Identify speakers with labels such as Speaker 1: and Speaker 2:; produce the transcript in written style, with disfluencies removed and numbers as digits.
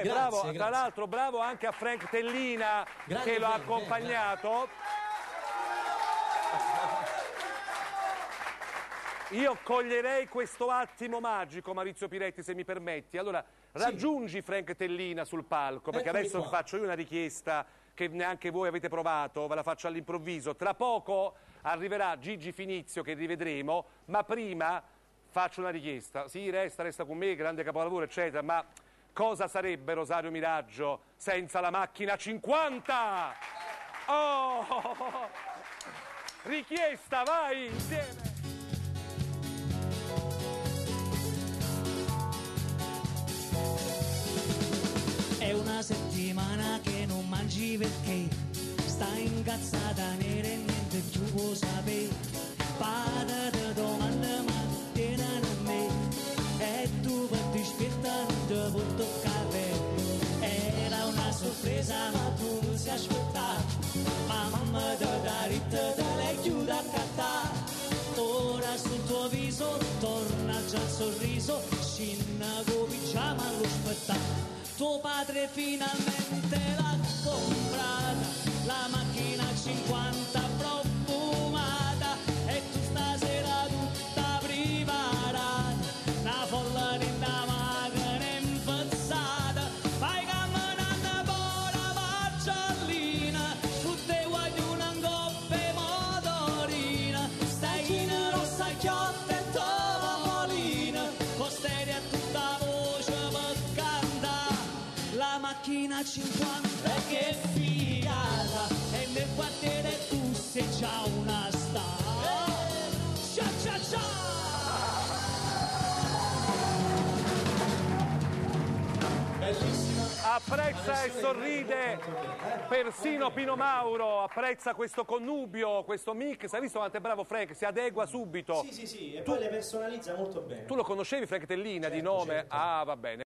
Speaker 1: Grazie,
Speaker 2: bravo, tra
Speaker 1: grazie.
Speaker 2: l'altro bravo anche a Frank Tellina
Speaker 1: Grande
Speaker 2: che lo ha
Speaker 1: Frank,
Speaker 2: accompagnato. Io coglierei questo attimo magico, Maurizio Piretti, se mi permetti. Allora, raggiungi Frank Tellina sul palco, perché
Speaker 1: Eccomi
Speaker 2: adesso
Speaker 1: qua.
Speaker 2: faccio io una richiesta che neanche voi avete provato, ve la faccio all'improvviso. Tra poco arriverà Gigi Finizio, che rivedremo, ma prima faccio una richiesta. Sì, resta, resta con me, grande capolavoro, eccetera, ma cosa sarebbe Rosario Miraggio senza la macchina 50? Oh! Richiesta, vai, insieme!
Speaker 3: È una settimana che non mangi perché stai incazzata nera e niente più vuoi sapere. Padre ti domanda ma tiene a me e tu per dispetta non ti puoi toccare. Era una sorpresa ma tu non si aspettava. Ma mamma ti dà ritta te l'hai chiusa a cattare. Ora sul tuo viso torna già il sorriso, scinna cominciamo allo spettacolo. Tuo padre finalmente l'ha comprata, la macchina 50 profumata e tu stasera tutta preparata, una folla in macchina impezzata, vai camminando buona marciallina, tutte guaglione in coppe motorina, stai in rossa chiotta e topolina, con stereo a tutta voce per cantare. La macchina 50 che figata e nel quartiere tu sei già una star. Ciao ciao ciao!
Speaker 1: Bellissima.
Speaker 2: Apprezza e
Speaker 1: Adesso
Speaker 2: sorride
Speaker 1: molto bene, eh?
Speaker 2: persino Pino Mauro, apprezza questo connubio, questo mix. Hai visto quanto è bravo Frank? Si adegua subito.
Speaker 1: Sì, sì, sì, e poi le personalizza molto bene.
Speaker 2: Tu lo conoscevi Frank Tellina di
Speaker 1: Certo,
Speaker 2: nome?
Speaker 1: certo.
Speaker 2: Ah, va bene.